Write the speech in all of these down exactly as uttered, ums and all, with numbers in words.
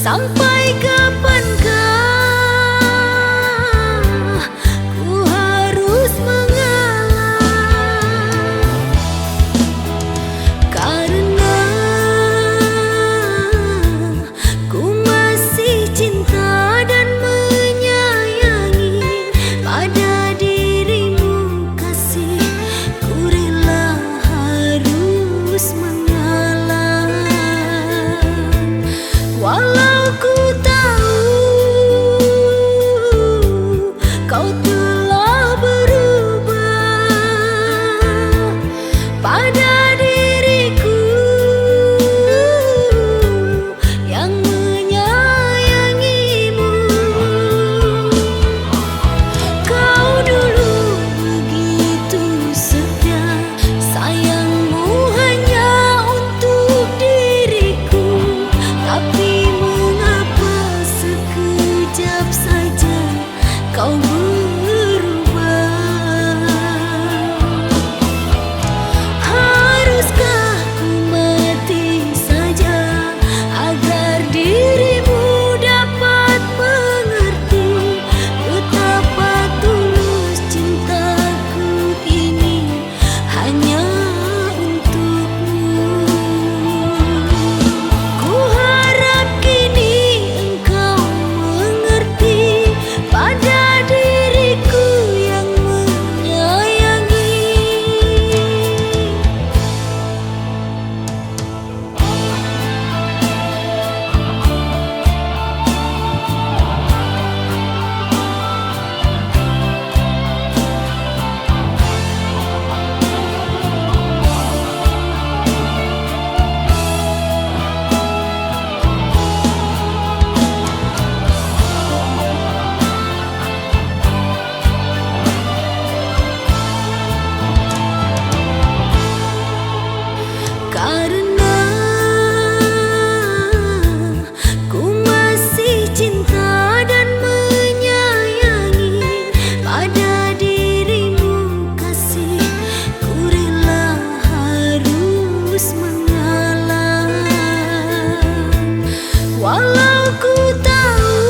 Sampai kapankah ku harus mengalah? Karena ku masih cinta dan menyayangi pada dirimu, kasih. Ku rela harus mengalah, walau ku tahu kau telah berubah pada diriku yang menyayangimu. Kau dulu begitu setia, sayangmu hanya untuk diriku. Tapi mengapa sekejap saja kau berubah? Haruskah ku mati saja agar dirimu dapat mengerti betapa tulus cintaku ini hanya untukmu? Ku harap kini engkau mengerti pada diriku yang menyayangi. Karena ku masih cinta dan menyayangi pada dirimu, kasih. Ku rela harus mengalah, walau ku tahu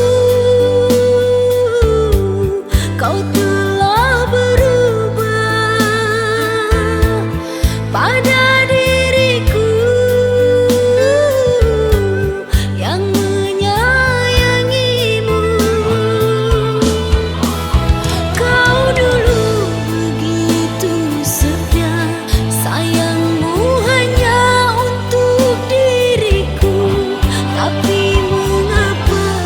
kau telah berubah pada diriku yang menyayangimu. Kau dulu begitu setia, sayangmu hanya untuk diriku. Tapi mengapa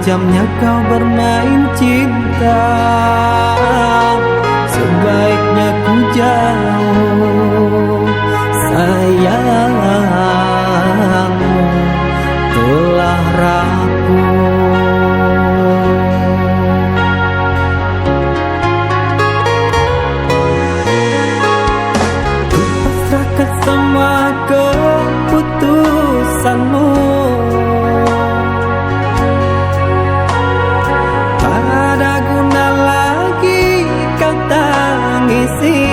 Kejamnya kau bermain cinta, sebaiknya ku jauh, sayangmu telah rapuh. Ku pasrahkan semua keputusanmu. Tiada guna lagi kau tangisi.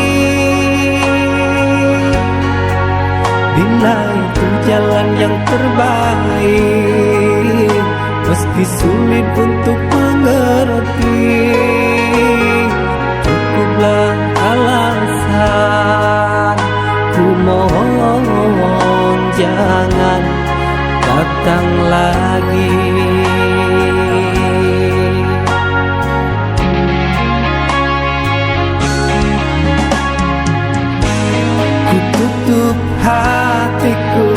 Bila itu jalan yang terbaik, meski sulit untuk mengerti, cukuplah alasan. Ku mohon jangan datang lagi. Ku tutup hatiku,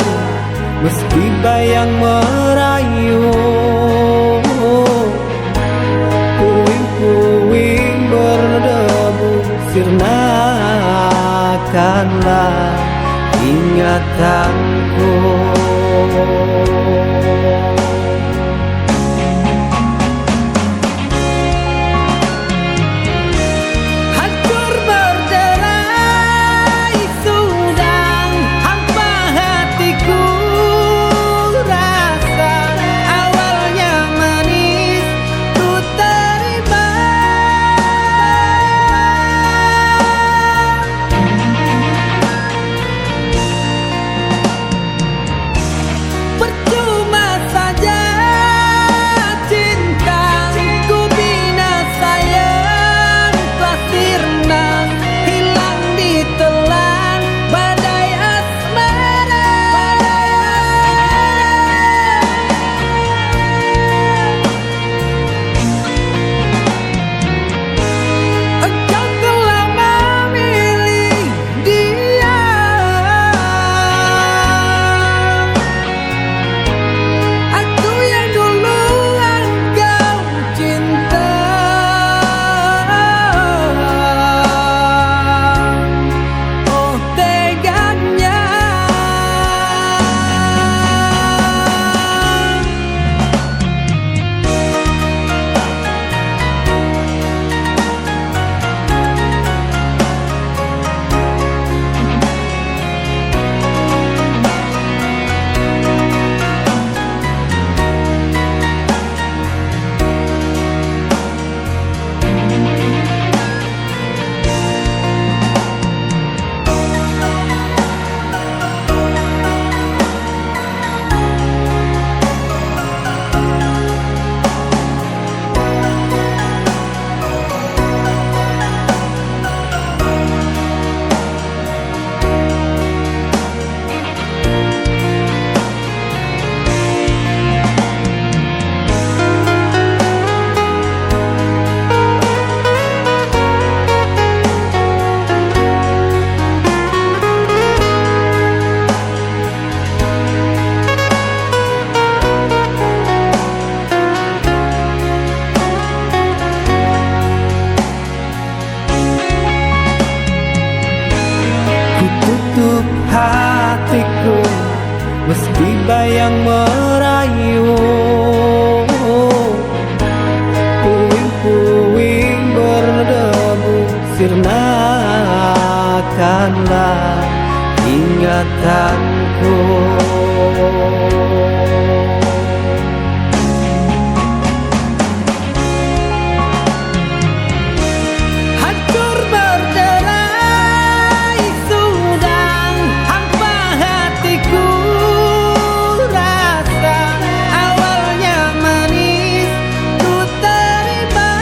meski bayang merayu. Puing-puing berdebu, sirnakanlah ingatanku. Hancur berderai sudah hampa hatiku, rasa awalnya manis ku terima. Percuma saja cinta ku bina, sayang telah sirna, hilang ditelan badai asmara. Engkau telah memilih dia. Aku yang dulu engkau cinta. Oh, teganya. Ku tutup hatiku, meski bayang merayu. Puing-puing berdebu, sirnakanlah ingatanku. Hancur berderai sudah hampa hatiku, rasa awalnya manis ku terima.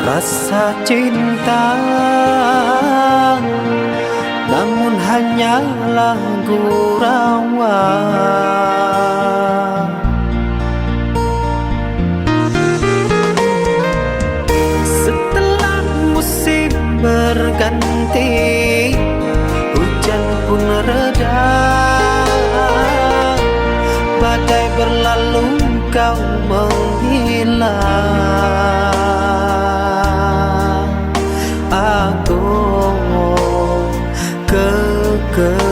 Rasa cinta, namun hanyalah gurauan. Setelah musim berganti, hujan pun reda, badai berlalu, kau menghilang. Aku kekeringan.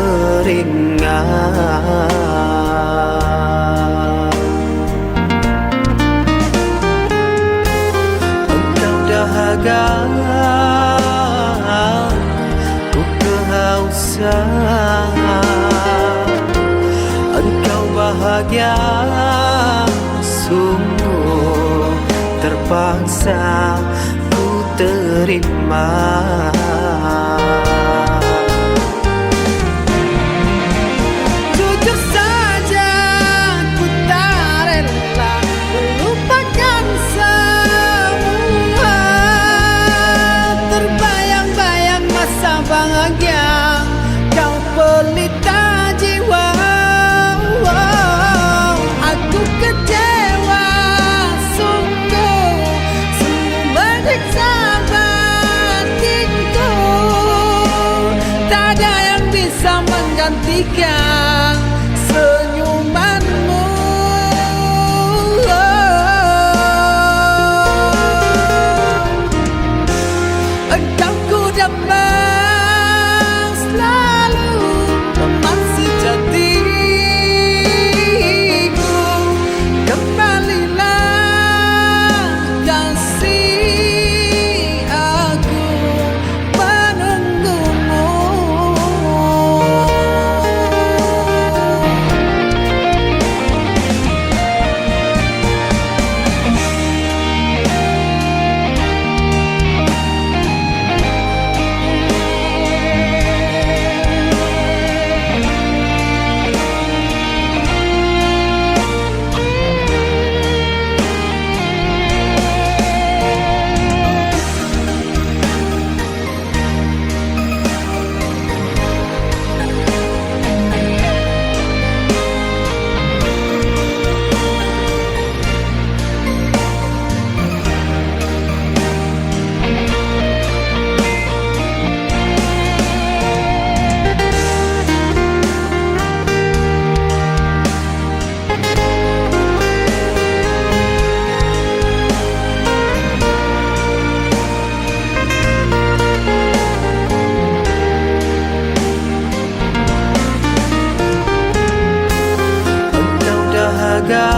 Engkau dahaga, ku kehausan. Engkau bahagia, sungguh terpaksa ku terima. Jujur saja, ku tak rela melupakan semua. Terbayang-bayang masa bahagia, kau pelita jiwa. Aku kecewa sungguh, sungguh menyiksa batinku. Tak ada yang bisa menggantikan senyumanmu. Engkau ku dambakan selalu, teman sejatiku. Kembalilah, kasih, aku menunggumu. Engkau dahaga,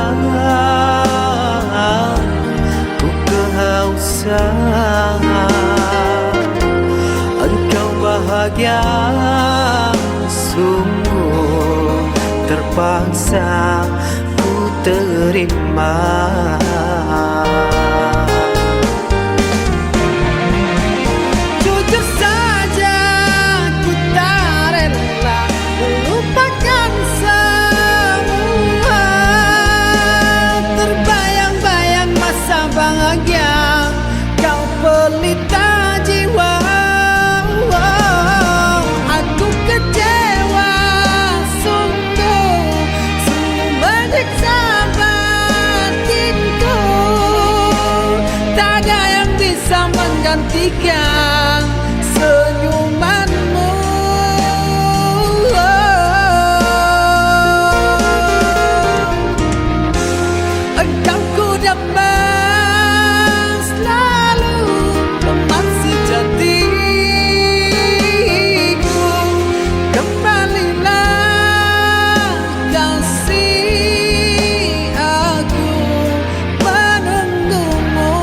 ku kehausan. Engkau bahagia, sungguh terpaksa ku terima. Jujur saja, ku tak rela melupakan semua. Terbayang-bayang masa bahagia, kau pelita jiwa. Aku kecewa sungguh, sungguh menyiksa batinku. Tak ada yang bisa menggantikan senyumanmu. Engkau ku dambakan selalu, teman sejatiku. Kembalilah, kasih, aku menunggumu.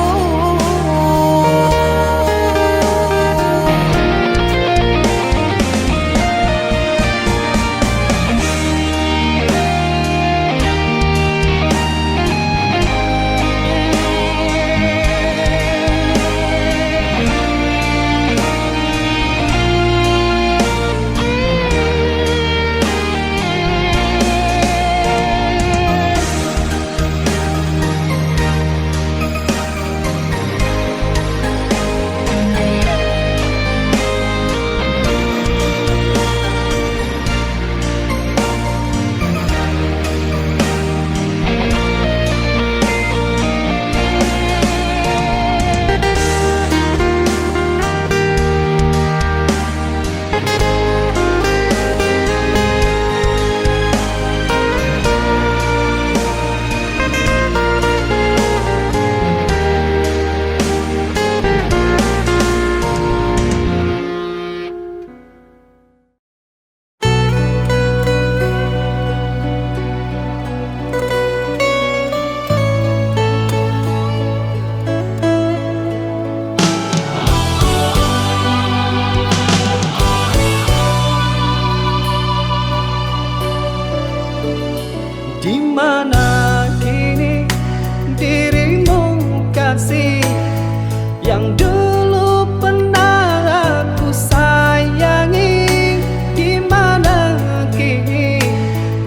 Yang dulu pernah aku sayangi, di mana kini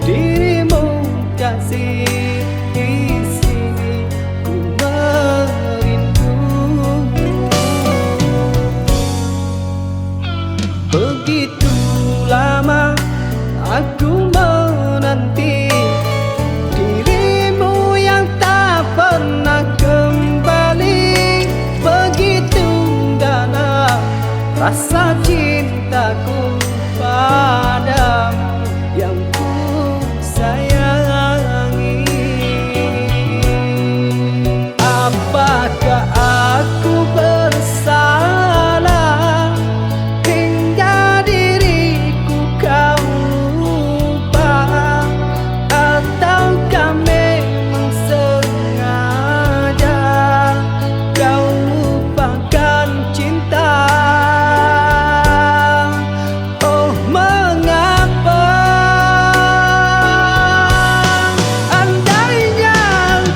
dirimu kasih, di sini ku merindu. Begitu lama aku menanti dirimu yang tak pernah kembali. Begitu dalam rasa cintaku padamu yang ku sayangi. Apakah aku bersalah hingga diriku kau lupa? Ataukah memang sengaja kau lupakan cinta? Oh, mengapa andainya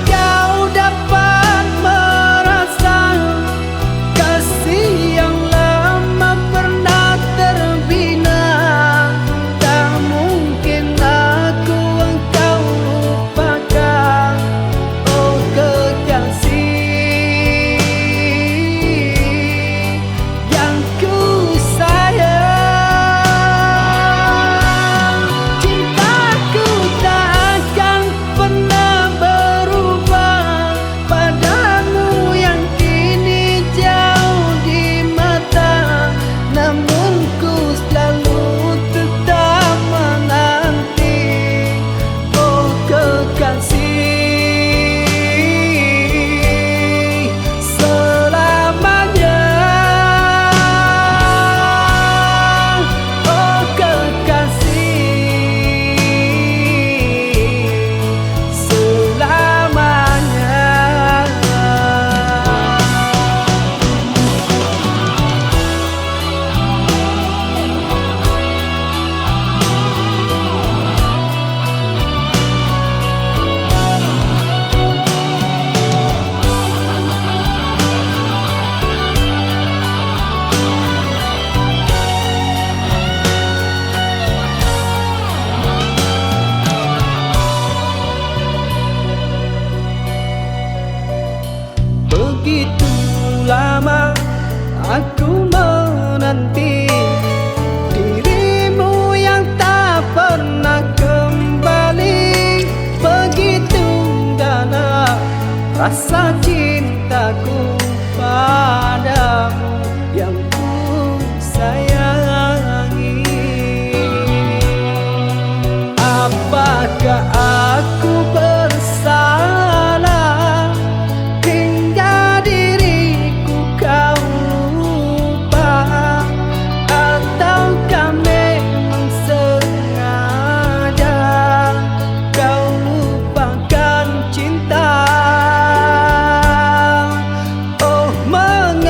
kau dapat merasa kasih yang lama pernah terbina, tak mungkin aku engkau lupakan, oh kekasih yang ku sayang. Cintaku tak akan pernah berubah padamu yang kini jauh di mata, namun ku selalu tetap menanti. Oh kekasih selamanya, oh kekasih selamanya. Begitu lama aku menanti dirimu yang tak pernah kembali. Begitu dalam rasa cintaku padamu yang ku sayangi. Apakah aku bersalah hingga diriku kau lupa? Ataukah memang sengaja kau lupakan cinta? Oh, mengapa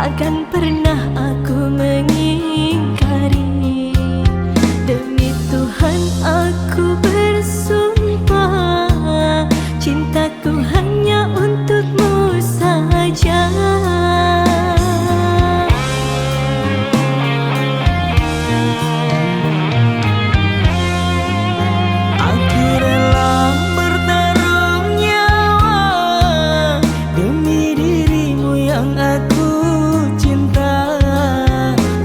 Takkan pernah aku mengingkari. Demi Tuhan aku bersumpah, cintaku hanya untukmu saja. Aku rela bertaruh nyawa demi dirimu yang aku cinta.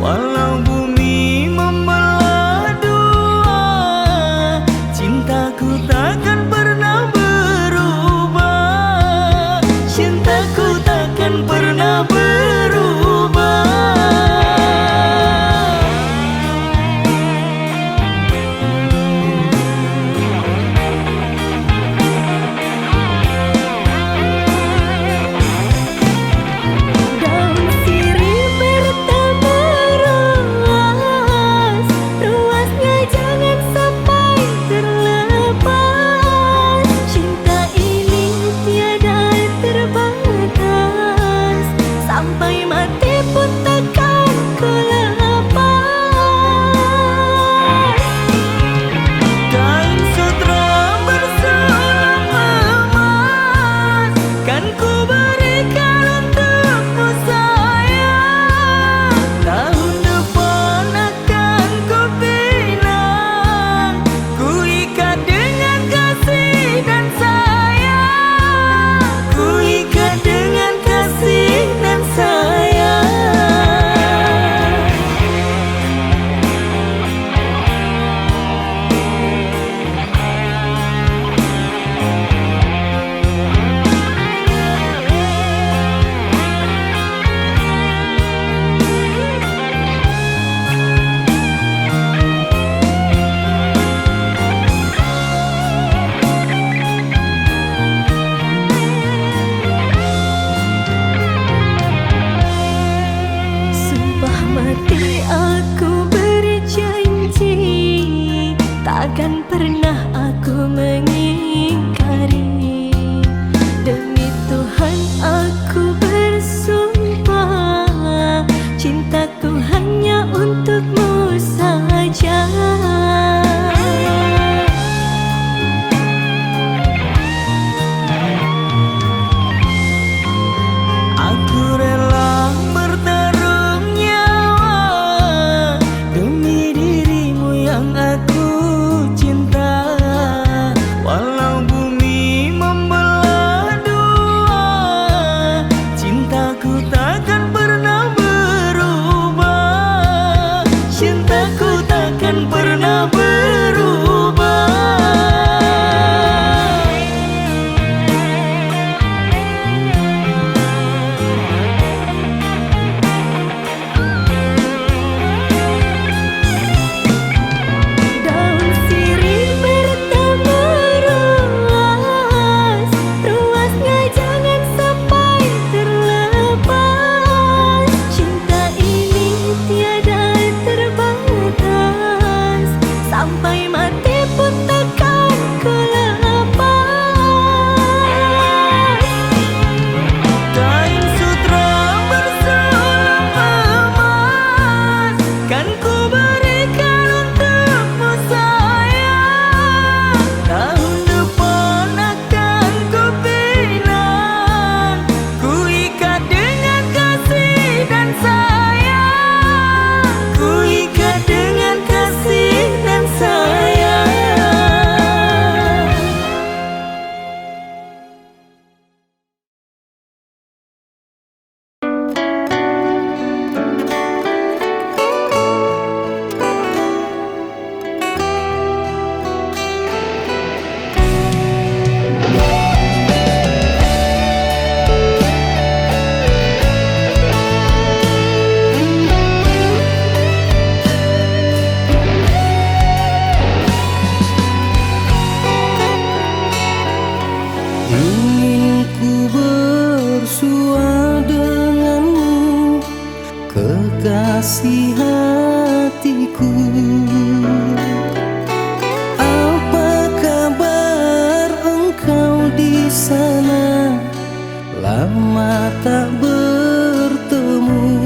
Walau bumi membelah dua, cintaku takkan pernah berubah. Cintaku takkan pernah berubah. Daun sirih bertambah ruas, ruasnya jangan sampai terlepas. Cinta ini tiada terbatas, sampai mati pun takkan ku lepas. Kain sutra bersulung emas, kan ku berikan untukmu sayang. Tahun depan akan ku pinang, ku ikat dengan kasih dan sayang. Ku ikat dengan kasih dan sayang. Sumpah mati aku berjanji, takkan pernah aku mengingkari. Demi Tuhan aku bersumpah, cintaku hanya untukmu saja. Aku rela bertaruh nyawa demi dirimu yang aku cinta. Walau bumi membelah dua, cintaku takkan pernah berubah. Cintaku takkan pernah berubah. Daun sirih bertambah ruas, ruasnya jangan sampai terlepas. Cinta ini tiada terbatas, sampai mati pun takkan ku lepas. Kain sutra bersulung emas, kan ku berikan untukmu sayang. Tahun depan akan ku pinang, ku ikat dengan kasih dan sayang. Ku ikat dengan kasih dan sayang. Ingin ku bersua denganmu, kekasih hatiku. Apa kabar engkau di sana? Lama tak bertemu.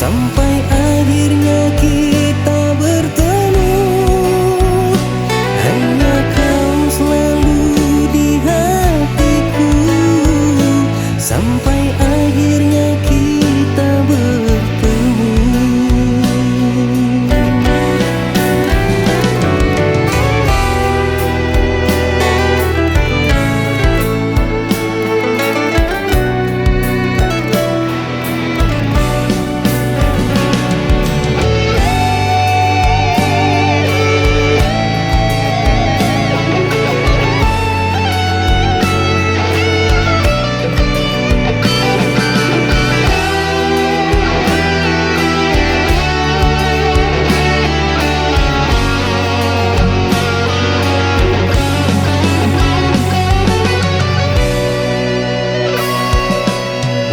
Sampai akhirnya kita bertemu, hanya kau selalu di hatiku. Sampai akhirnya kita bertemu.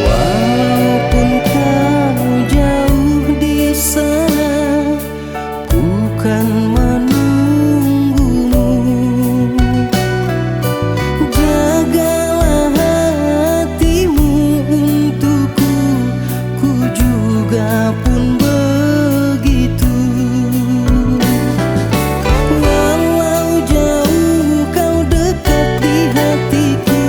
Walaupun kau jauh di sana, ku kan menunggumu. Jagalah hatimu untukku, ku juga pun begitu. Walau jauh kau dekat di hatiku,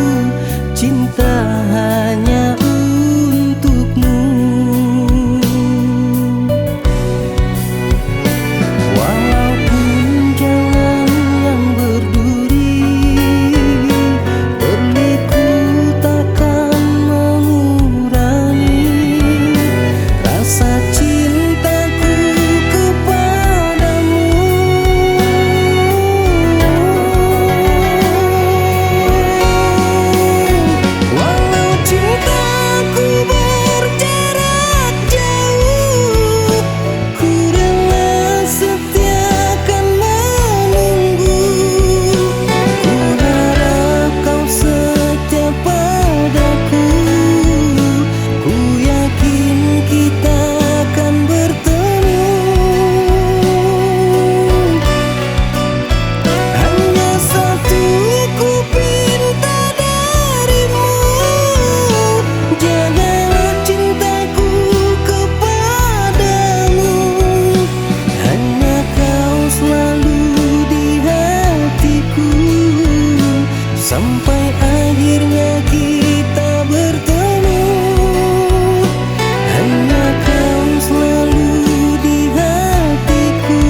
cinta hanya untukmu. Walaupun jalan yang berduri, berliku takkan mengurangi rasa cintaku kepadamu. Walau cintaku berjarak jauh, ku rela setia kan menunggu. Ku harap kau setia padaku, ku yakin kita akan bertemu. Hanya satu ku pinta darimu, jagalah cintaku kepadamu. Hanya kau selalu di hatiku, sampai akhirnya kita bertemu. Hanya kau selalu di hatiku,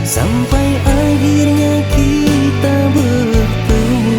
sampai akhirnya kita bertemu.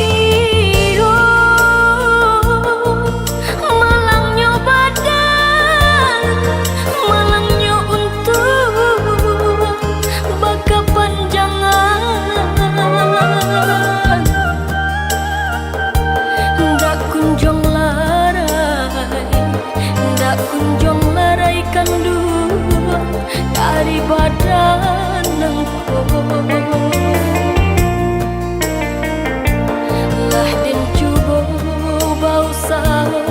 Iyo, malangnyo badan, malangnyo untuak bakapanjangan. Ndak kunjuang larai, ndak kunjuang larai kanduang dari badan nan Lah den cubo bausaho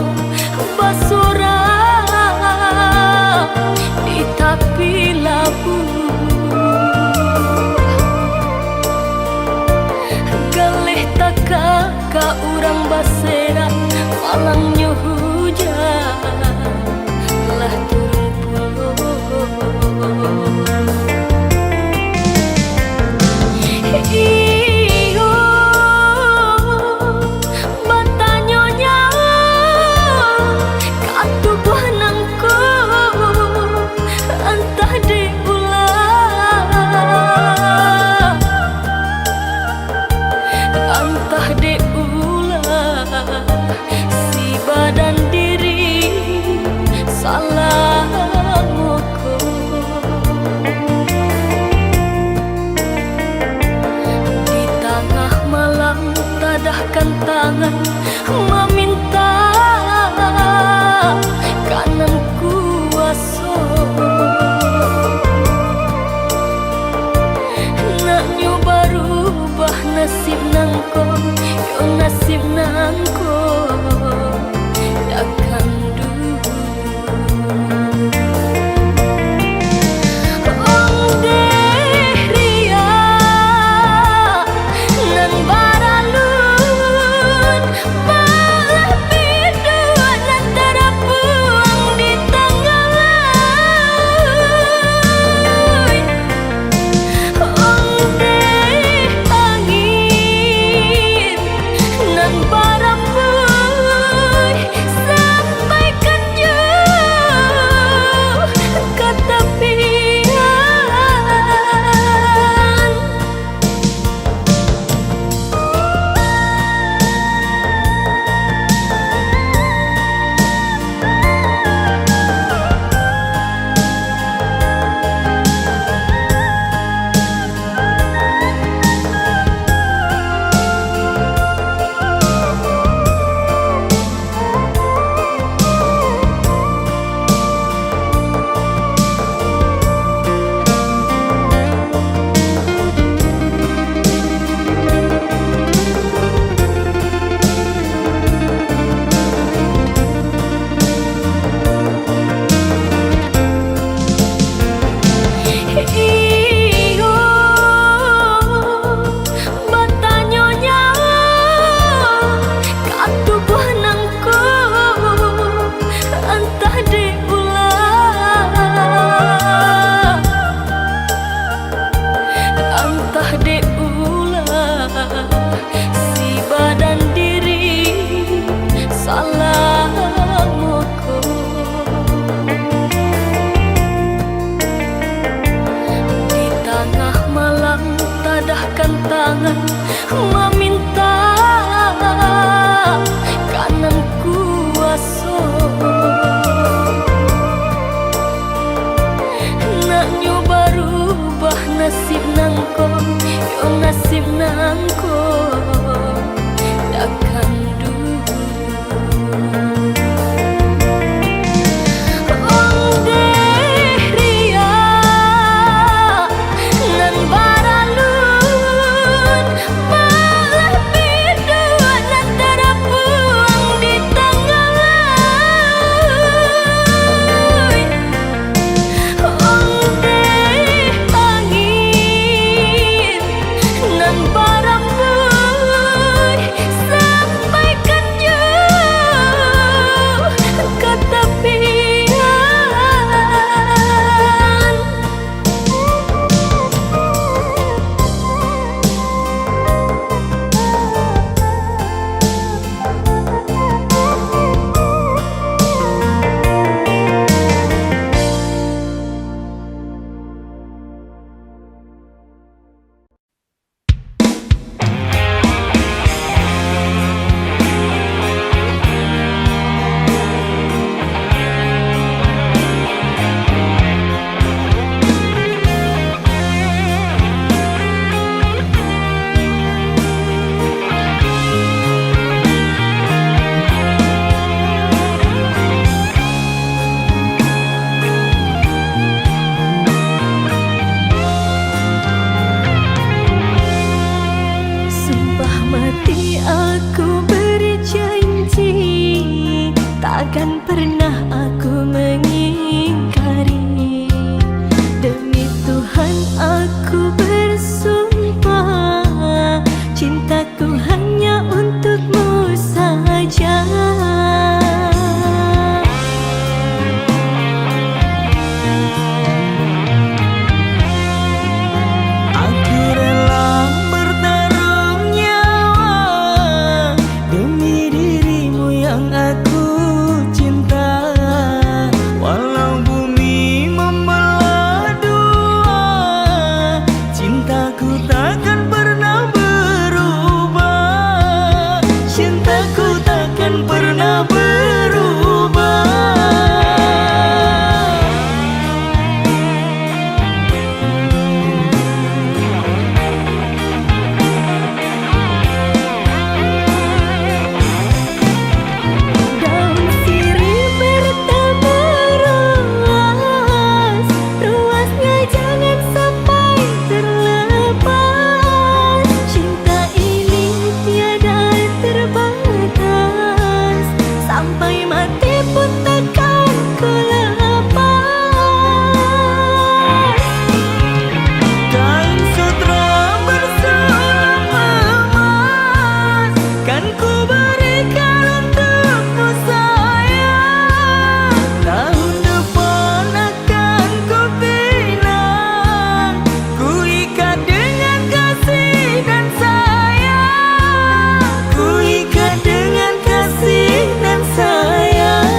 basurang di tapi labuah. Galeh takah ka urang baserak, malangnyo hujan lah turun pulo. Takkan pernah aku mengingkari. Demi Tuhan aku bersumpah, cintaku hanya untukmu saja. Aku rela bertaruh nyawa demi dirimu yang aku cinta. Walau bumi membelah dua, cintaku takkan pernah berubah. Cintaku takkan pernah berubah. Daun sirih bertambah ruas, ruasnya jangan sampai terlepas. Cinta ini tiada terbatas, sampai mati pun takkan ku lepas. Kain sutra bersulam emas, kan ku berikan untukmu sayang. Tahun depan akan ku pinang, ku ikat dengan kasih dan sayang. Ku ikat dengan kasih dan sayang.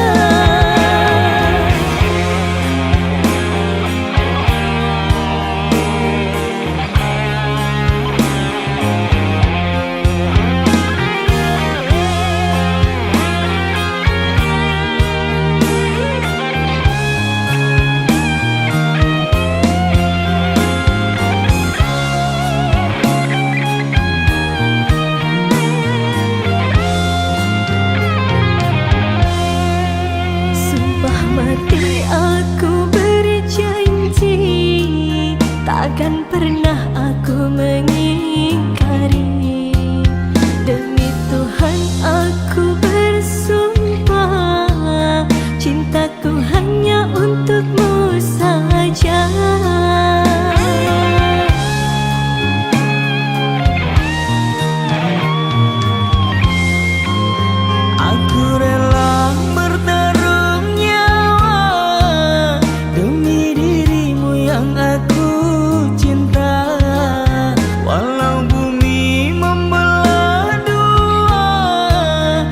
Sumpah mati aku berjanji, takkan pernah aku mengingkari. Demi Tuhan aku bersumpah, cintaku hanya untukmu saja. Aku rela bertaruh nyawa demi dirimu yang aku cinta. Walau bumi membelah dua,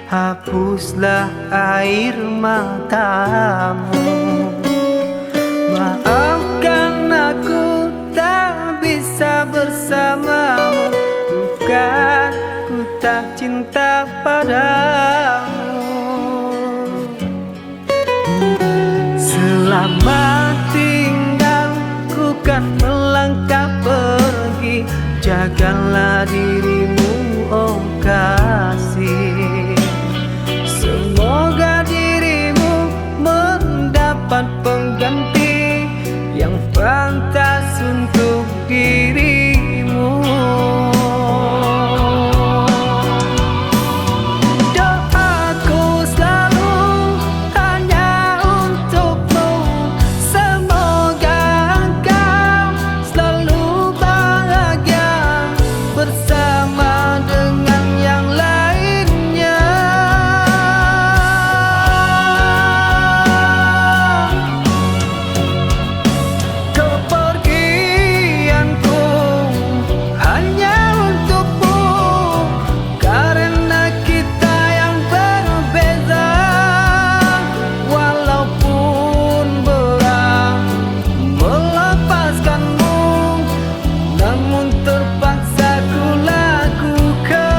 Hapuslah air matamu. Maafkan aku tak bisa bersamamu. Bukan ku tak cinta padamu. Selamat tinggal, ku kan melangkah pergi. Jagalah dirimu, oh kasih. Semoga dirimu mendapat pengganti yang pantas untuk dirimu. Doaku selalu hanya untukmu. Semoga engkau selalu bahagia bersama dengan yang lainnya. Kepergianku hanya untukmu, karena kita yang berbeza. Walaupun berat melepaskanmu, namun terpaksa ku lakukan.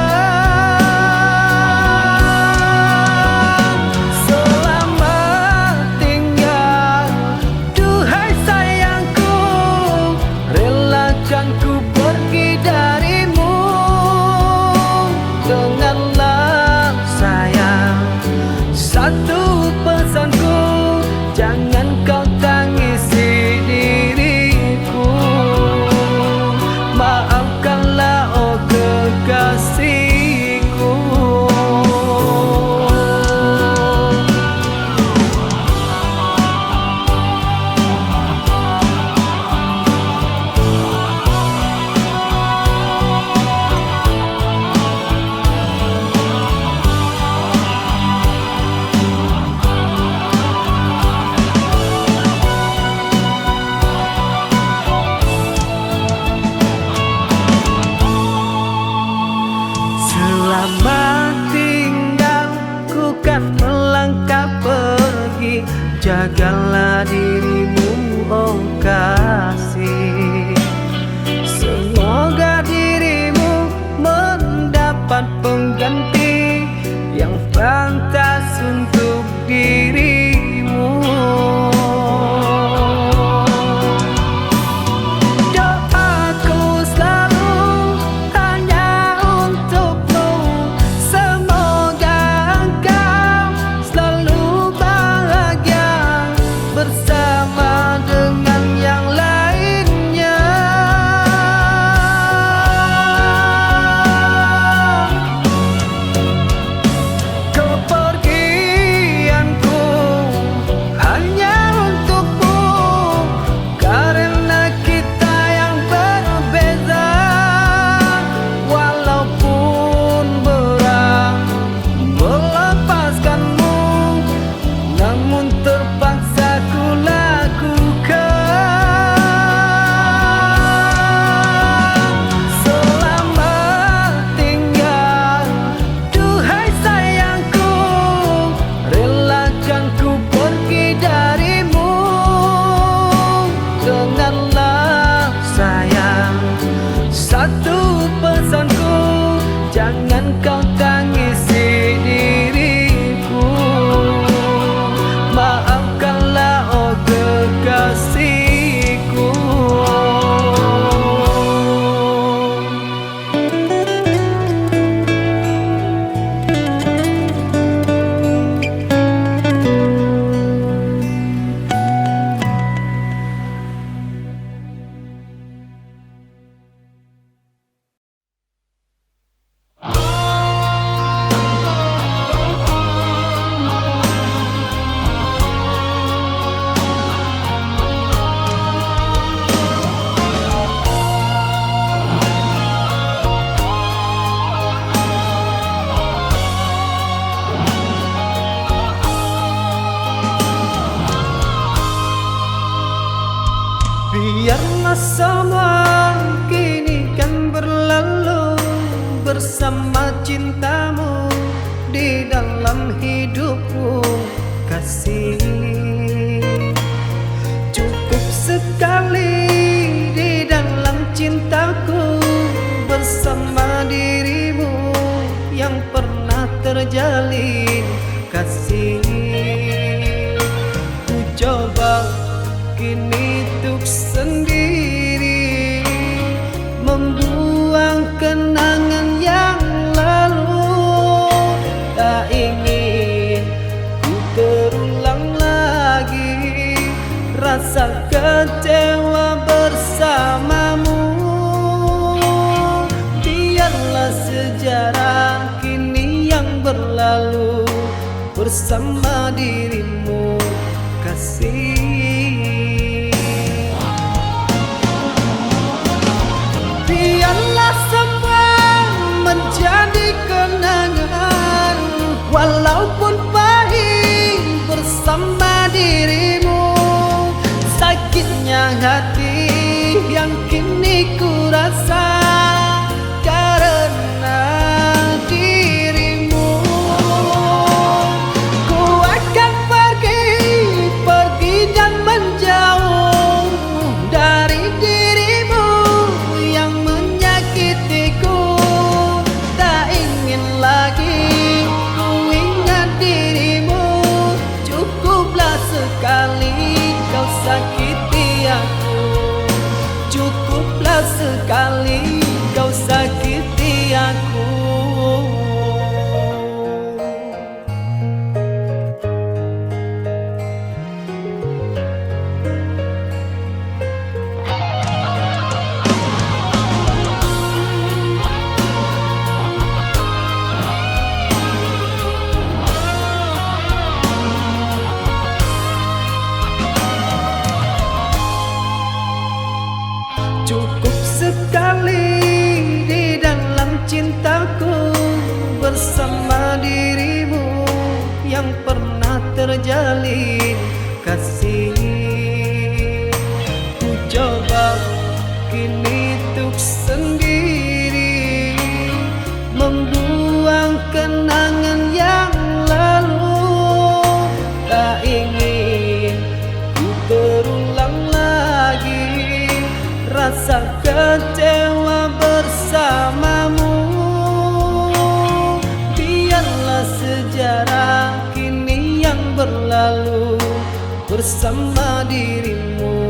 Selamat tinggal, duhai sayangku, relakan ku pergi darimu. Dengarlah sayang, satu pesanku, jangan kau tangisi diriku. Maafkanlah, oh kekasihku. Selamat tinggal, ku kan melangkah pergi. Jagalah dirimu, oh kasih. Semoga dirimu mendapat pengganti yang pantas untuk dirimu. Doaku selalu hanya untukmu. Semoga engkau selalu bahagia bersama dengan yang lainnya. Kepergianku hanya untukmu, karena kita yang berbeza. Walaupun berat melepaskanmu, namun terpaksa ku lakukan. Selamat tinggal, duhai sayangku, relakan ku pergi darimu. Dengarlah sayang, satu pesanku, jangan kau tangisi diriku. Maafkanlah, oh kekasihku. Biarlah semua kini kan berlalu bersama cintamu di dalam hidupku, kasih. Cukup sekali di dalam cintaku, bersama dirimu yang pernah terjalin, kasih. Ku coba kini tuk sendiri, membuang kenangan yang lalu. Tak ingin ku terulang lagi rasa kecewa bersamamu. Biarlah sejarah kini yang berlalu bersama dirimu, kasih. Biarlah semua menjadi kenangan, walaupun pahit bersama dirimu. Sakitnya hati yang kini ku rasa karena dirimu. Ku akan pergi, pergi dan menjauh dari dirimu yang menyakitiku. Tak ingin lagi ku ingat dirimu. Cukuplah sekali kau sakiti aku. Cukuplah sekali kau sakiti aku. Cukup sekali di dalam cintaku bersama dirimu yang pernah terjalin, kasih. Ku coba kini tuk sendiri membuang kenangan yang lalu. Tak ingin ku terulang lagi rasa kecewa bersamamu. Biarlah sejarah kini yang berlalu bersama dirimu,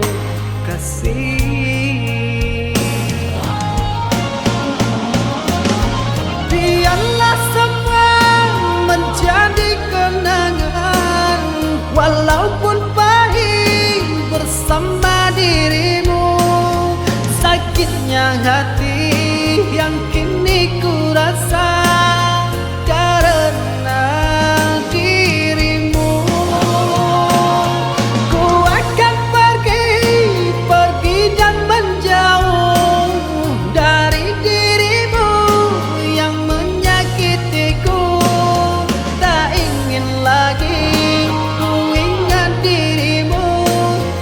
kasih. Biarlah semua menjadi kenangan, walaupun pahit bersama dirimu. Sakitnya hati yang kini ku rasa karena dirimu. Ku akan pergi, pergi dan menjauh dari dirimu yang menyakitiku. Tak ingin lagi ku ingat dirimu.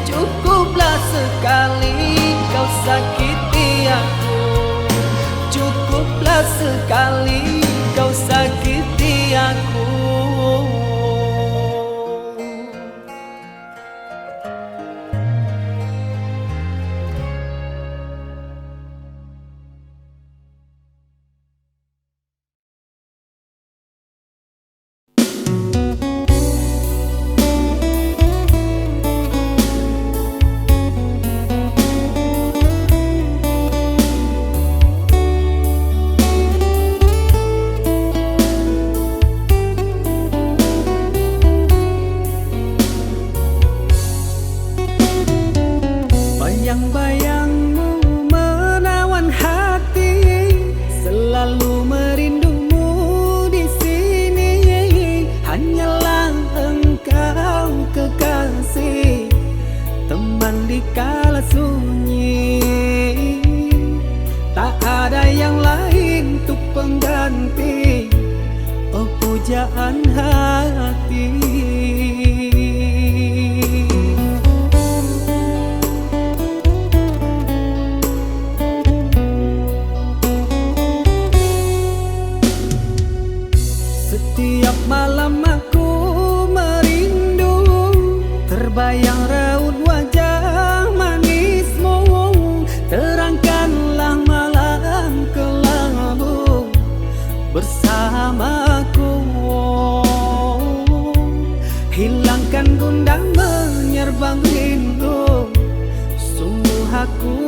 Cukuplah sekali kau sakiti aku. Cukuplah sekali kau sakiti aku. Bayang-bayangmu menawan hati, selalu merindumu di sini. Hanyalah engkau kekasih, teman di kala sunyi. Tak ada yang lain untuk pengganti, oh pujaan hati. Setiap malam Kan gundah manyarbang rindu, sungguah aku